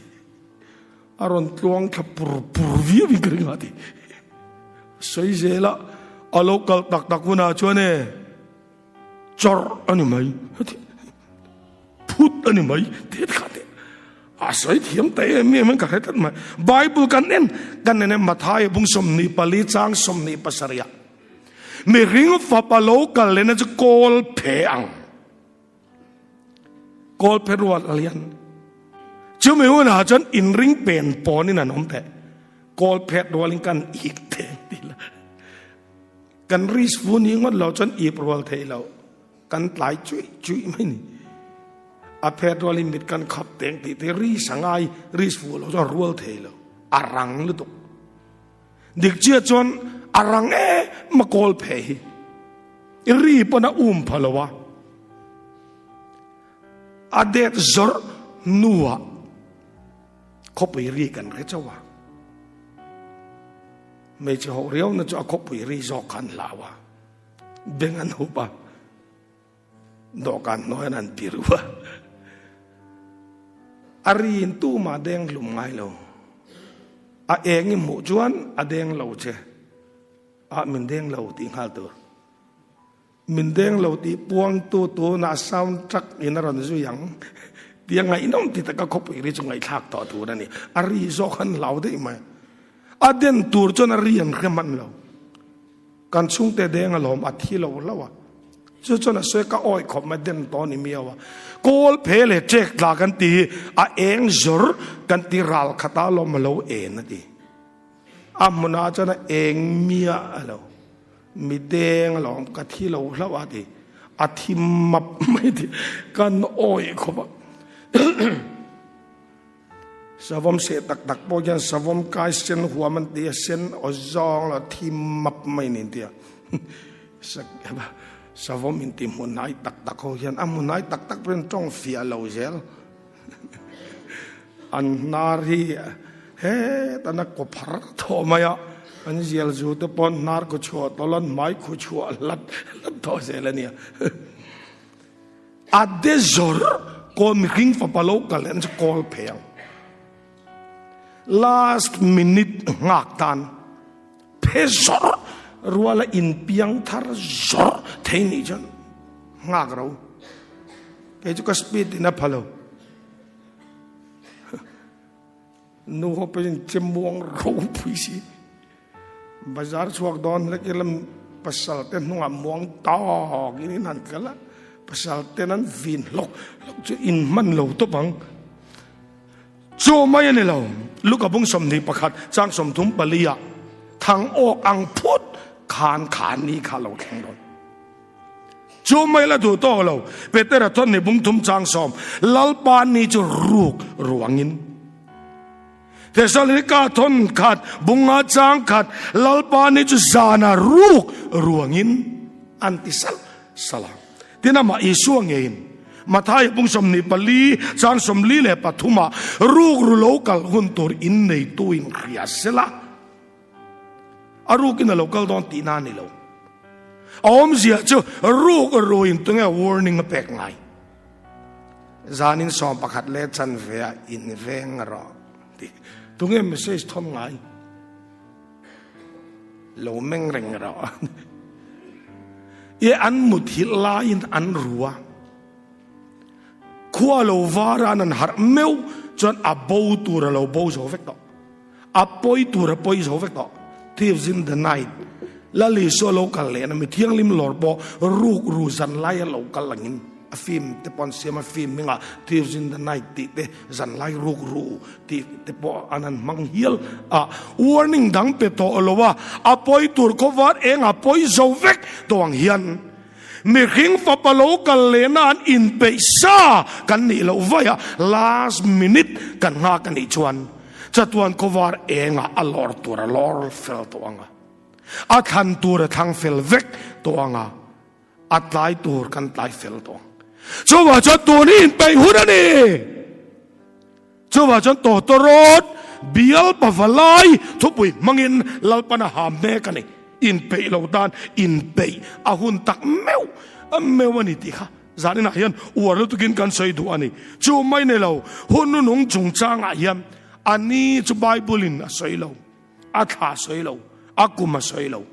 Speaker 1: A rawn tluang thla pur pur viau in ka ring a ti. Sawi zel a, a lo kal tak tak hunah chuan e, Chawrh a ni mai, phut a ni mai tih kha te a sawi thiam ta em em in ka hre tlat mai. Bible kan en kan en e Matthai bung 24 chang 27 ah mihring fapa lo kal lehna chu kawl phe ang kawl phe rual alian chumi hunah chuan inring pen pawnin an awm teh kawl phet rualin kan ik te ti la Kan risk fu ni ngawt lo chuan ip rual theih loh kan tlai chuih chuih mai ni. A phet rual in mit kan khap teng tih te risk a ngai, risk fu lo chuan rual thei lo. A rang lutuk. Dik chiah chuan a rang e ma kawl phe hi. I ri pawn a um pha lo a. A det zawrh hnuah khawpui ri kan hre chauh a. Hmeichhe ho riauna chu a khawpui ri zawk kha an hlau a, beng an hup a, dawhkan hnuaiah an piru a. A riin tumah deng hlum ngai lo. A eng i hmuh chuan a deng lo che. Ah min deng lo tih nghal tur. Min deng lo tih puangtu tunah sound track in a rawn zui ang tia ngaihnawm ti taka khawpui ri chu ngaihthlak tawh tur a ni. A ri zawk an hlau daih mai. A den tur chuan a ri an hre hman lo. Kan chhungte deng alawm a thi lo hlauh a. Chu chuan a sawi ka awi khawp mai den tawh a ni miau a. Kawl phe leh ṭek tla kan ti hi a eng zawr kan ti ral khat a alawm a lo en a ti. A hmunah chuan a eng miah a lo. Mi deng alawm ka thi lo hlauh a ti. A thi map mai ti. Kan awih khawp a. Savawm seh tak tak pawh hian savawm kai sen huam an ti a, sen aw zawng lo thi map mai niin ti a. Savawm in ti hmu hnai tak tak ho hian a hmu hnai tak tak pawhin tawng fiah lo zel. An hnar hi hetana kaw phar thaw mai a, an zial zu te pawh an hnar kaw chhuah tawlh an hmai khu chhuah hlat hlat tawh zel a nia. A de zawr kawl mihring fapa lo kal leh chu kawl phei ang. Last minute nghak tan phe zawr ruala inpiang thar zawr thei nih chuan nghak ro. Kei chu ka speed in a pha lo. Nu ho pawhin che muang ropui si. Bazar chhuak dawn hlek ila pasal te hnungah muang tawk in in han kal a, pasal ten an vin hlawk hlawk chu in hman lo tawp ang. Chu mai a ni lo, Luka bung 21 chang 34 ah thang awk ang phut khan khan ni kha lo thleng dawn. Chu mai la duh tawk lo, Petera chuan ni bung thum chang sawm, Lalpa ni chu ruk ruangin. Thesalonika thawn khat, bunga chang khat, Lalpa ni chu zana ruk ruangin an ti sal sal a. Tin amah Isua ngeiin Matthai bung 24 chang 43 ah ruk ru lo kal hun tur in neitu in hria sela. A rukin a lo kal dawn tihna a ni lo. A awmzia chu ruk ruin tunge warning a pek ngai. Zanin 11 leh chanve ah in veng rawh ti. Tunge message thawn ngai. Lo meng reng rawh. I an muthilh laiin an ru a. Khua lo var a an an harh meuh chuan a bo tur a lo bo zo vek tawh. A pawi tur a pawi zo vek tawh. Thieves in the night. Lal Isua lo kal lehna mi thianghlim lawr pawh ruk ru zan lai a lo kal angin a film te pawh an siam a, film hmingah Thieves in the night tih te zan lai ruk ru tih te pawh an han hmang hial a. Warning dang pe tawh lo a, a pawi tur khawvar eng a pawi zo vek tawh ang hian mihring fapa lo kal lehna an inpeih sa kan nih loh vaih a, last minute kan nghak a nih chuan. Chatuan khawvar engah a lawr tur a lawr fel tawh ang a, a thlan tur a thlang fel vek tawh ang a, a tlai tur kan tlai fel tawh ang. Chuvah chuan tun hi inpeih hun a ni. Chuvah chuan tawtawrawt bial pavalai thupui hmangin Lalpan a ham mek a ni. Inpeih lo tan inpeih a hun tak meuh meuh a ni tih kha zaninah hian uar lutukin kan sawi duh a ni. Chu mai ni lo, hun nunung chungchangah hian a ni chu Bible-in a sawi lo, a thla a sawi lo, a kum a sawi lo.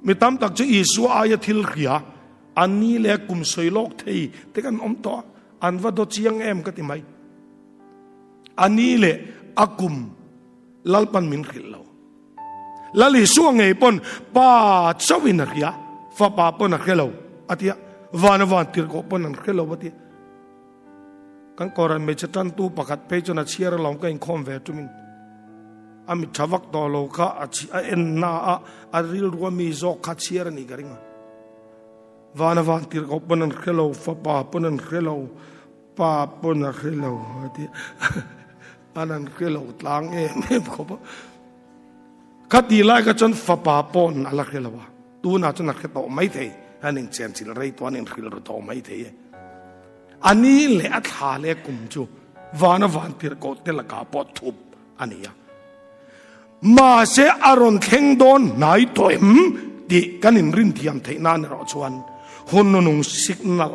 Speaker 1: Mi tam tak chu Isua aia thil hria, a ni leh kum sawi lawk thei te kan awm tawh a, an va daw chiang em ka ti mai. A ni leh a kum Lalpan min hrilh lo. Lal Isua ngei pawn Pa chauhin a hria, Fapa pawn a hre lo a ti a, Vana van tirhkoh pawn an hre lo a ti a. Kan Koran hmeichhe tantu pakhat phei chuan a chhiar alawm ka inkhawm ve tumin a mit tha vak tawh lo kha a en na a, a rilru a mi zawk kha chhiar a nih ka ring a. Vana van tirhkoh pawn an hre lo, Fapa pawn an hre lo, Pa pawn a hre lo a ti a. An an hre lo tlang em em khawp a. Kha ti lai kha chuan fapa pawn a la hre lo a, tunah chuan a hre tawh mai thei. An inchen chilh rei tawh, an inhrilh ru tawh mai thei e. A ni leh a thla leh kum chu vana van tirhkoh te lakah pawh thup a ni a. Mahse a rawn thleng dawn hnai tawh em tih kan inrin thiam theih nan erawh chuan hun nunung signal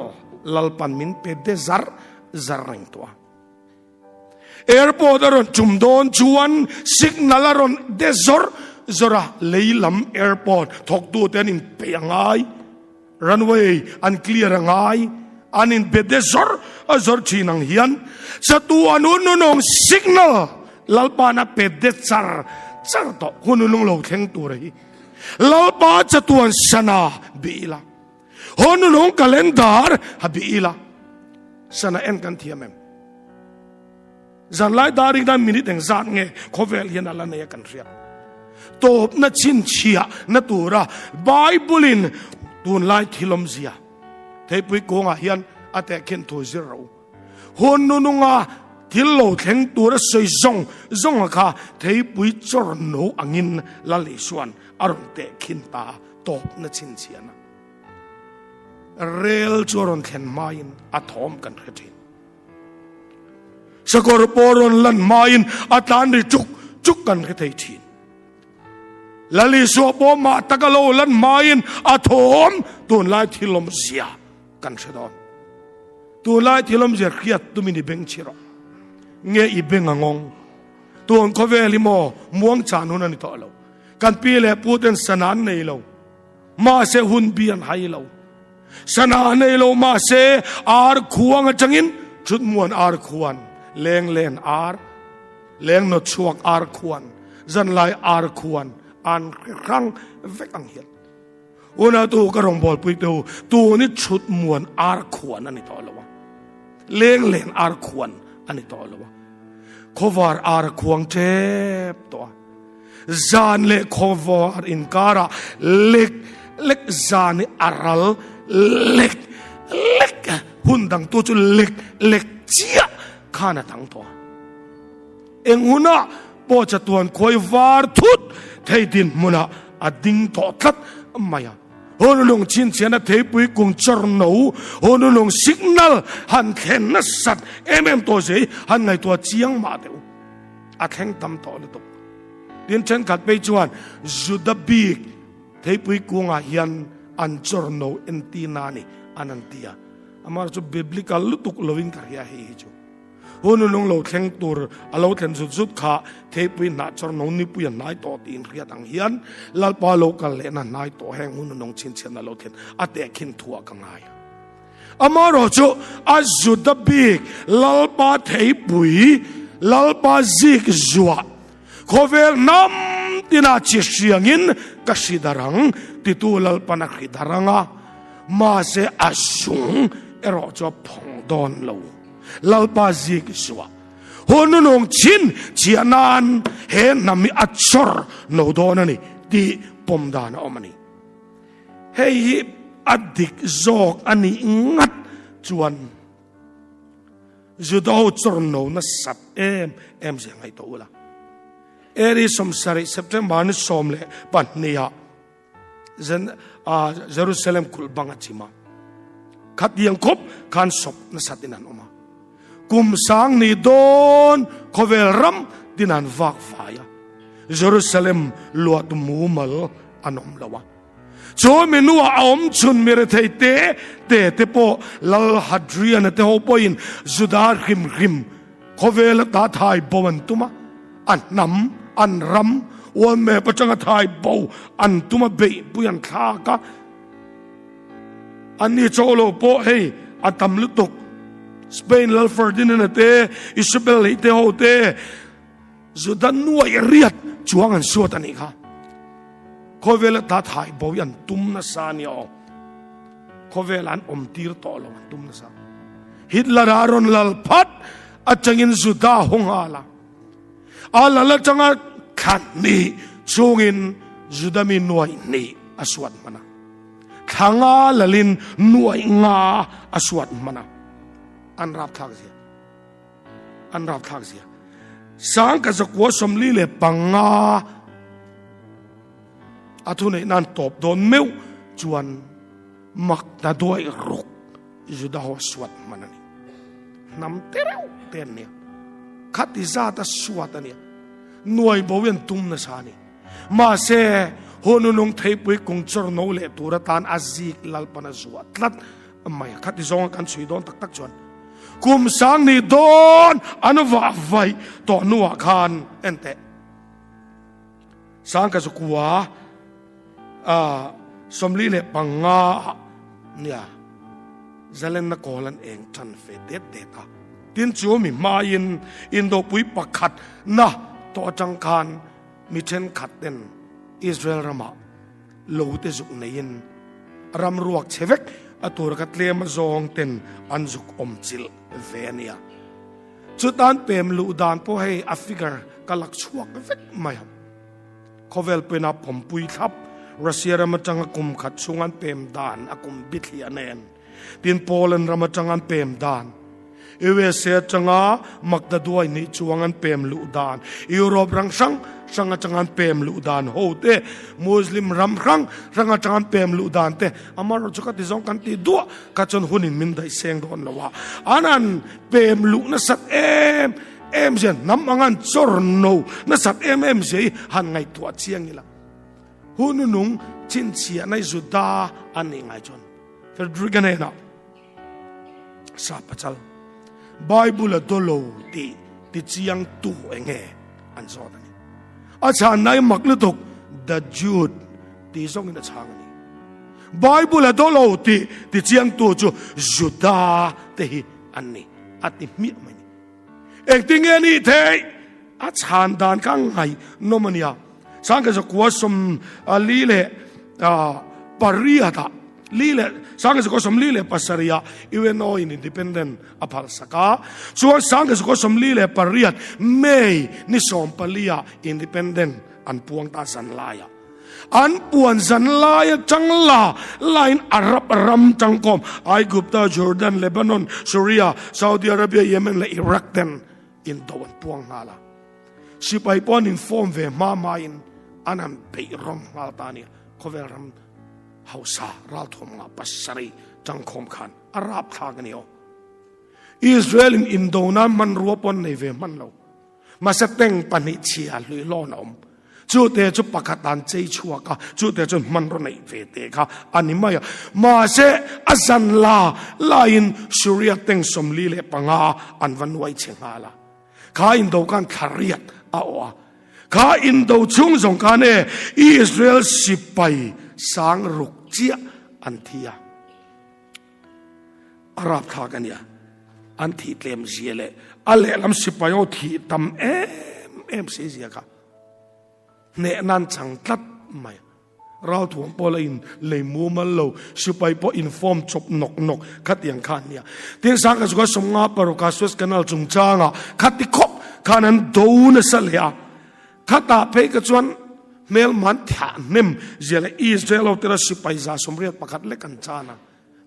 Speaker 1: Lalpan min pe de zar zar reng tawh a. Airport a rawn chum dawn chuan signal a rawn de zawr zawr a, lei lam airport thawktute an inpeih a ngai, runway an clear a ngai, an inbe de zawr a zawr thin ang hian chatuan hun nunawng signal Lalpa'n a pe de char char tawh hun nunung lo thleng tur hi Lalpa chatuan sana bih ila. Haw nunung calendar ha bih ila sana en kan thiam em? Zanlai daring dan minute eng zat nge khawvel hian ala nei a kan hriat. Tawpna chhinchhiah na tura Bible in tunlai thilawm zia theipui kawngah hian a tehkhin thu zir ro. Hun nununga thil lo thleng tura sawi zawng zawnga kha theipui chawr no angin Lal Isuan a rawn tehkhin ta. Tawpna chhinchhiahna rel chu a rawn thlen hmain a thawm kan hre thin. Sakawr pawh rawn lan hmain a tlan ri chuk chuk kan hre thei thin. Lal Isua pawh mah taka lo lan hmain a thawm tunlai thil awmzia kan hre dawn. Tunlai thil awmzia hriat tumin i beng chhi rawh. Nge i beng a ngawng? Tun khawvel hi maw muang chan hun a ni tawh lo. Kan pi leh pu ten sana an nei lo. Mahse hun bi an hai lo. Sana an nei lo mahse ar khuang atangin thutmuan ar khuan, leng len ar, leng nawt chhuak ar khuan, zanlai ar khuan an hrang vek ang hian. Una tu ka rawngbawlpui te u, tun hi thutmuan ar khuan a ni tawh lo a. Leng len ar khuan a ni tawh lo a. Khawvar ar khuang tep tawh a. Zan leh khawvar inkarah lek lek zan hi a ral lek lek hun dang tu chu lek lek chiah khan a tang tawh a. Eng hunah pawh chatuan khuai var thut thei dinhmunah a ding tawh tlat mai a. Hunlung chhinchhiahna theipui kung chawr no hunlung signal han thlen nasat em em tawh zia hi han ngaihtuah chiang mah deuh. A thleng tam tawh lutuk. Tin thenkhat phei chuan Juda bik theipui kungah hian an chawr no entirna a ni an an ti a. Amaherawhchu biblical lutuk lovin ka hria hei hi chu. Hunlung lo thleng tur a lo thlen zut zut kha theipui hnah chawr no nipui a hnai tawh tiin hriat ang hian Lalpa lo kal lehna hnai tawh heng hunlung chhinchhiatna lo thlen a tehkhin thuah ka ngai a. Amaherawhchu a Juda bik Lalpa theipui, Lalpa zik zuah, khawvel hnam tina chi hriangin ka hri dar ang titu Lalpan a hri dar ang a, mahse a zung erawh chu a phawng dawn lo. Lalpa zik zuah hun nunung chin chiah nan he hnam hi a chawr no dawn a ni tih pawm dan a awm a ni. Hei hi a dik zawk a nih ngat chuan Juda ho chawr no nasat em em zia ngaihtuah ula. AD 70 September ni 12 ah Jerusalem kulh bang a chim a. Khatiang khawp khan sawp nasat in an awm a. Kum sang ni dawn khawvel ram tin an vak fai a. Jerusalem luah tu mumal an awm lo a. Chu mi hnuah a awm chhun mi rethei te te te pawh Lal Hadrian-a te ho pawhin Juda hrim hrim khawvel ata thai bo an tum a, a hnam, an ram, ualmep atanga thai bo an tum a, beihpui an thlak a. Anni chaw lo pawh hei a tam lutuk. Spain Lal Ferdinand-a te, Isabel lei te ho te, Juda nuai riat chuang an suat a nih kha. Khawvel ata thai bo hi an tum nasa a nia aw. Khawvel an awm tir tawh lo an tum nasa. Hitler a rawn lal phat atangin Juda haw nghal a. A lal atanga thla hnih chungin Juda mi nuai hnih a suat hman a. Thla nga lalin nuai nga a suat hman a. An rapthlak zia. An rapthlak zia. Sang ka zakua 45 a thu neih nan tawp dawn meuh chuan mak ta duai ruk Juda ho suat hman a ni. Hnam te reuh te an nia. Khati zat a suat a nia. Nuai bo hian tum nasa a ni. Mahse, hun unung theipui kung chawr no leh tur atan a zik lalpan a zuah tlat mai a. Khati zawnga kan chhui dawn tak tak chuan kum sang ni dawn an vah vaih tawh hnuah khan enteh. Sangka chu kua 45 ah nia zalenna kawl an eng tan ve det det a. Tin chu mi hmain indopui pakhat na tawh atang khan mi thenkhat ten Israel ramah lo te zuk neiin ram ruak che vek a tur ka tlem azawng ten an zuk awm chilh ve a nia. Chutan pem luh dan pawh hei a figure ka lak chhuak vek mai ang. Khawvel pawhin a pawmpui thlap, Russia ram atanga kum khat chhung an pem dan a kum bithliah nen, tin Poland ram atanga an pem dan, USA atanga Magdaduai nih chuang an pem luh dan, Europe ram hrang hrang atanga an pem luh dan ho te, Muslim ram hrang hrang atanga an pem luh dan te, amaherawhchu ka ti zawng kan ti duah kha chuan hunin min daih seng dawn lo a, an an pem luh nasat em em zia hnam anga an chawr no nasat em em zia hi han ngaihtuah chiang ila. Hun nung chhinchhiah na hi Juda an nih ngai chuan Frederick a hnenah sa pachal Bible a dawlo tih ti chiang tu enge an zawt a ni. A chhan na hi mak lutuk The Jude tih zawngin a chhang a ni. Bible a dawlo tih ti chiang tu chu Juda te hi an ni a ti hmiah mai ni. Engtinge ni thei a chhan dan kha ngai nawm a nia. Sangka zakua som li leh pariat ah li leh sangka zakua som li leh pasarih ah UNO in independent a phal sak a. Chuan sangka zakua 48 May ni 14 ah independent an puang ta zan lai ah. An puan zan lai atang la lain Arab ram tangkawm Aigupta, Jordan, Lebanon, Syria, Saudi Arabia, Yemen leh Iraq ten indo an puang nghal a. Sipai pawh an inform ve hma hmain an han beih rawm nghal ta a nia. Khawvel ram hausa ralthuam nga pasarih tangkhawm khan a rapthlak a ni aw. Israel in indo nan hmanrua pawh an nei ve hman lo. Mahse tank pahnih chhia hlui hlawn a awm. Chute chu pakhat an chei chhuak a, chute chu hmanraw neih ve te kha a ni mai a. Mahse a zan la laiin Syria tank 45 an va nuai chhe nghal a. Kha indo khan thla riat a awh a. Kha indo chhung zawng khan e Israel sipai sang ruk chiah an thi a. A rapthlak a nia. An thih tlem zia leh a lehlam sipai ho thih tam em em si zia kha hneh nan chang tlat mai. Ralthuam pawh la in lei mumal lo, sipai pawh in form chawp nawk nawk khatiang kha an nia. Tin sangkhat chu kha 56 a Suez Canal chungchangah khati khawp khan an do nasa leh a. Khatah phei ka chuan hmelman thah hnem zia leh Israel ho tira sipai 181 an chan a,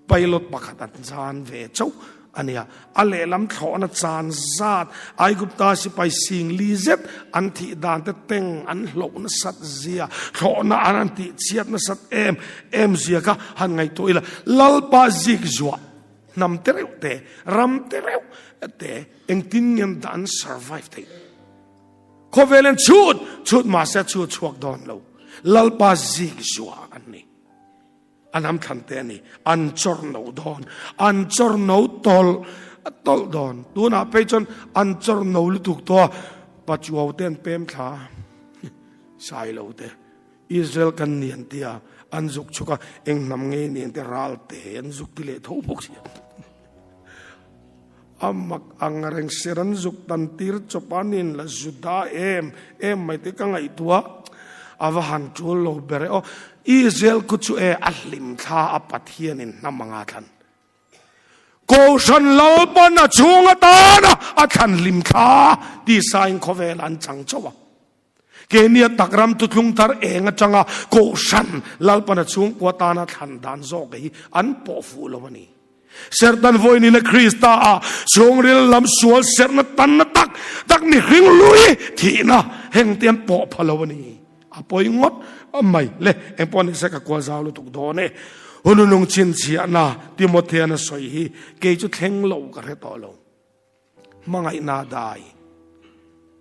Speaker 1: pilot pakhat an chan ve chauh. A nia, a lehlam thlawhna chan zat Aigupta sipai sing li zet an thih dan te teng an hloh nasat zia, thlawhna an an tih chhiat nasat em em zia kha han ngaihtuah ila, Lalpa zik zuah hnam te reuh te, ram te reuh te engtin nge an dah an survive theih? Khawvel in chhut chhut mahse chhut chhuak dawn lo, Lalpa zik zuah an ni. A hnam thlan te a ni. An chawr no dawn. An chawr no tawlh a tawlh dawn. Tunah phei chuan an chawr no lutuk tawh a, Pachuau te an pem thla a, Sailo te, Israel kan ni an ti a, an zuk chhuk a, eng hnam nge ni an ti a, ral te an zuk ti leh tho bawk si a. A mak ang reng ser an zuk tan tir chawp a nin la Juda em em mai te ka ngaihtuah a va han tul lo ber e aw. Israel khu chu e a hlim thla a Pathian in hnam anga thlan. Kohhran Lalpan a chhung atana a thlan hlim thla tisa in khawvel an chang chauh a. Kenia takram thuthlung thar eng atanga Kohhran Lalpana chhungkua tana thlan dan zawk hi an pawh fuh lo a ni. Serhtan vawiin a Krista ah chhungril lam sual serhna tanna tak tak mihring lui thihna heng te an pawh pha lo a ni. A pawi ngawt mai le. Engpawh ni se ka kual zau lutuk dawn e. Hununung chhinchhiahna Timothean a sawi hi kei chu thleng lo ka hre tawh lo. Hmangaihna dai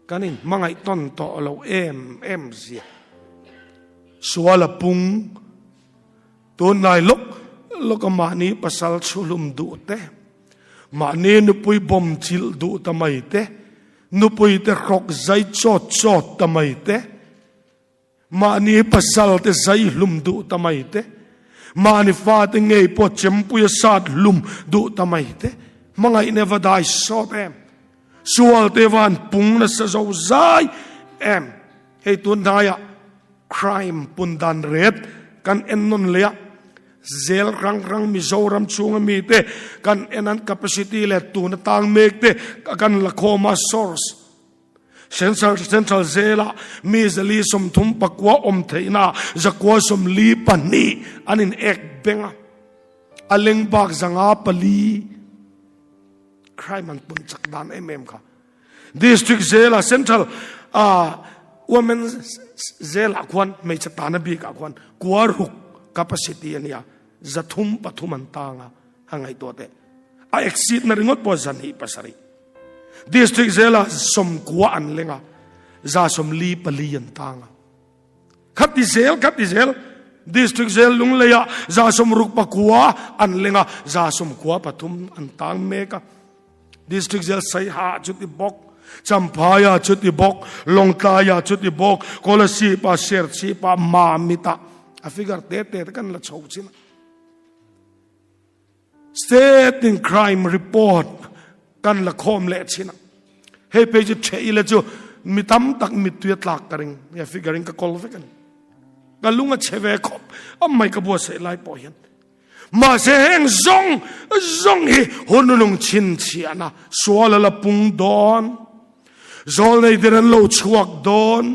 Speaker 1: kan in hmangaih tawn tawh lo em em zia. Sual a pung tunlai lawk lawk a mahni pasal chhuhlum duh te, mahni nupui bawm chilh duh ta mai te, nupui te hrawk zai chawt chawt ta mai te, Mahni pasal te zai hlum duh ta mai te, mahni fate ngei pawh chempuia sat hlum duh ta mai te, hmangaihna va dai sawt em, sual te va han pung nasa zo zai em. Hei tun hnaiah crime pun dan ret kan en nawn leh a, zel rang rang Mizoram chhunga mite kan en an capacity leh tuna tang mek te kan la khawm a source. Central Central zela mi zali 39 awm theihna zakua 42 an in ek beng a, a leng bak 504 crime an pun chak dan em em kha. District zela Central a women zela khuan hmeichhe tana bikah khuan kua ruk capacity ania 303 an tang a, a ngaihtuah teh a exceed na ringawt pawh 27. District zela 90 an leng a, 144 an tang a. Khati zel, khati zel, District zel Lungleia 69 an leng a, 93 an tang mek a. District zel Saiha chuti bawk, Champhaia chuti bawk, Lawngtlaia chuti bawk, Kolasib-a, Serchhip-a, Mamit-a, a figure te te te kan la chho chin a. State in crime report kan la khawm leh chin a, hei phei chu ṭheh ila chu mi tam tak mittui a tlak ka ring, he figure in ka kawl vek a ni. Ka lung a chhe ve khawp a mai ka buatsaih lai pawh hian. Mahse heng zawng zawng hi hun lung chhinchhiahna sual a la pung dawn, zawlnei der an lo chhuak dawn,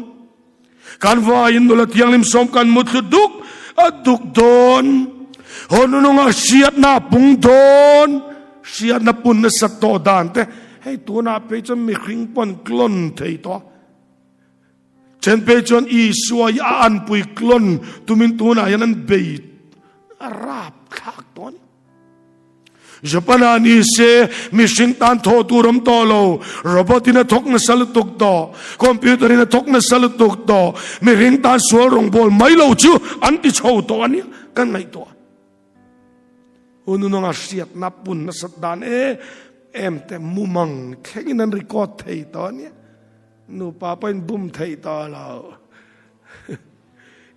Speaker 1: Kan vaiin nula thianghlim sawm kan muthlu duk a duk dawn. Hawnununga hriatna a pung dawn. Hriatna pun nasa tawh dan te hei tunah phei chuan mihring pawn clone thei tawh a. Then phei chuan Isua hi a anpui clone tumin tunah hian an bei a rap thlak tawh a ni. Japan-ah ni se mihring tan thawh tur awm tawh lo, robot-in a thawk nasa lutuk tawh, computer-in a thawk nasa lutuk tawh, mihring tan sual rawngbâwl mai lo chu an ti chho tawh a nia kan ngaihtuah. Hununawng a hriatna pun nasat dan em em te mumang thlengin an record thei tawh a nia, nupa pawhin bum thei tawh lo.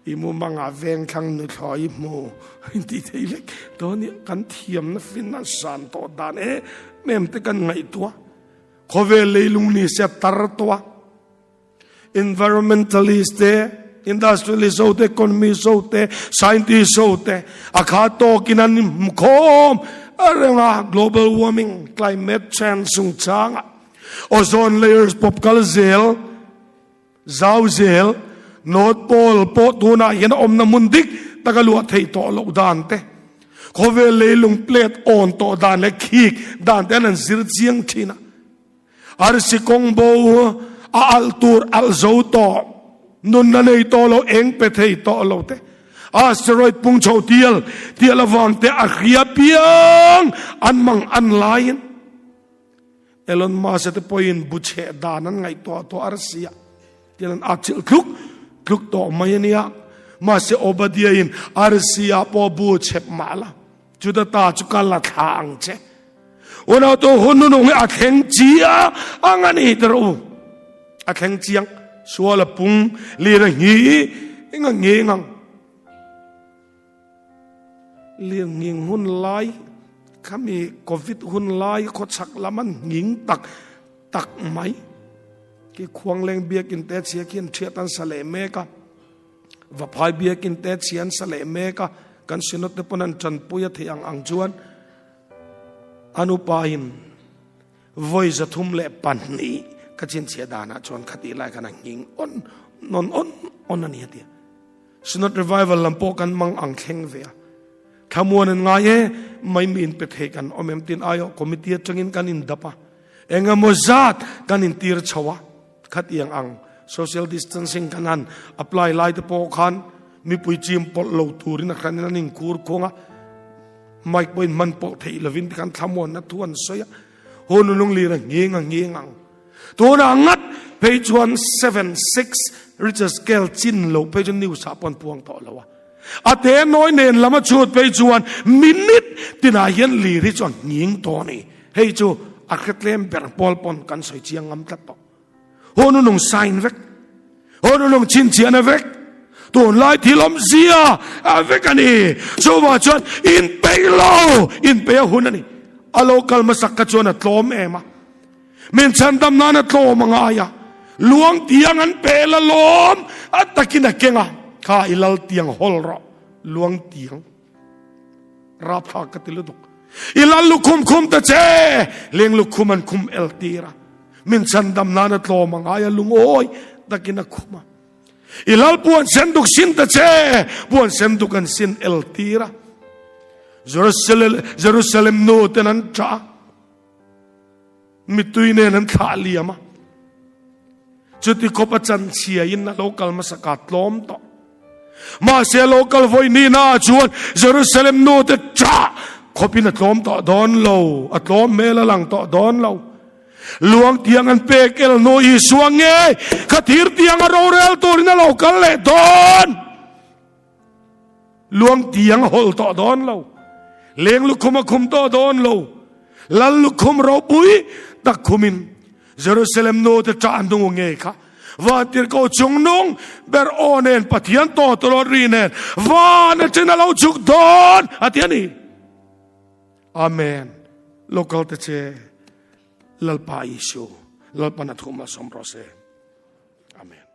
Speaker 1: I mumangah vengthlang nuthlawi i hmu intih theih vek dawn i kan thiamna fin a san tawh dan em em te kan ngaihtuah. Khawvel leilung ni se a tar tawh a, environmentalist te, industrialist ho te, economist ho te, scientist ho te a kha tawkin an inhmukhawm reng a, global warming, climate change chungchangah ozone layers pawp kal zel. Zau zel, North Pole pawh tunah hian a awmna hmun dik taka luah theih tawh loh dan te, Khawvel leilung plate awn tawh dan leh khik dan te an an zir chiang thin a. Arsi kawng bo a alh tur alh zo tawh, nunna nei tawh lo, eng pe thei tawh lo te, asteroid pung chho tial tial avang te a hria piang an mang an laiin Elon Musk te pawhin bu chheh dan an ngaihtuah tawh arsi a tial an atchilh tluk tluk tawh mai a nia. Mahse Obadiah in arsi ah pawh bu chhep mah la Juda ta chu ka la thla ang che. Unau tu hun nunung hi a thleng chiang ang a ni tir u. A thleng chiang sual a pung lir a ngi ing a ngi ngang. Lir nging hun lai khami covid hun lai khaw chhak lam an nging tak tak mai. Ki khuang leng biakin te chhia khian thiat an sa leh mek a. Vaphai biakin te chhian sa leh mek a, kan Synod te pawn an tanpui a theih ang ang chuan an upain vawi 302 ka chinchhiah danah chuan khatih lai khan a nghing on nawn on on a ni a ti a. Synod Revival lam pawh kan mang ang thleng ve a. Thlamuan an ngai e, mai mi inpe thei kan awm em tin aiawh committee atangin kan indap a, engemaw zat kan intir chho a. Khatiang ang social distancing kan han apply lai te pawh khan mipui chim pawlh lo turin a hranin an inkhur khuang a, mic pawhin hman pawlh theih lovin tikhan thlamuanna thu an sawi a, hun lunglir a nghing a nghing ang. Tunah ngat phei chuan 7, 6 Richter scale chin lo phei chu news ah pawh an puang tawh lo a. A te nawi nen lam a chhut phei chuan minute tinah hian lir hi chu a nghing tawh a ni. Hei chu a hretlem ber pawl pawn kan sawi chiang ngam tlat tawh. Hun nung sign vek. Hun nung chhinchhiahna vek. Tunlai thil awmzia a vek a ni. Chuvang chuan inpeih lo, inpeih a hun a ni. A lo kal hmasak kha chuan a tlawm em a. Min chhandam nan a tlawm a ngai a. Luang tiang an pe la lawm a takin a keng a. Kha i lal tiang hawl rawh. Luang tiang. Rapthlak ka ti lutuk. I lal lukhum khum ta che. Leng lukhum an khum el tir a. Min chhandam nan a tlawm a ngai a lungawi takin a khum a. I lal puan sen duk sin ta che. Puan sen duk an sin el tir a. Jerusalem, Jerusalem nu ten an ṭah a. Mittui nen an thlah liam a. Chuti khawp a chan chhia in a lo kal hmasa ka tlawm tawh. Mahse a lo kal vawi ni na ah chuan Jerusalem nu te ṭah khawp in a tlawm tawh dawn lo. A tlawm hmel a lang tawh dawn lo. Luang tiang an pek el nu Isua ngei kha thir tiang a rorel turin a lo kal leh dawn. Luang tiang a hawlh tawh dawn lo. Leng lukhum a khum tawh dawn lo. Lal lukhum ropui tak khumin Jerusalem nu te ṭah nu nge kha vantirhkoh chungnung ber aw nen Pathian tawtawlawt ri nen van aṭin a lo chhuk dawn a ti a ni. Amen. Local te che Lalpa Isu Lalpan a thu malsawm rawh se. Amen.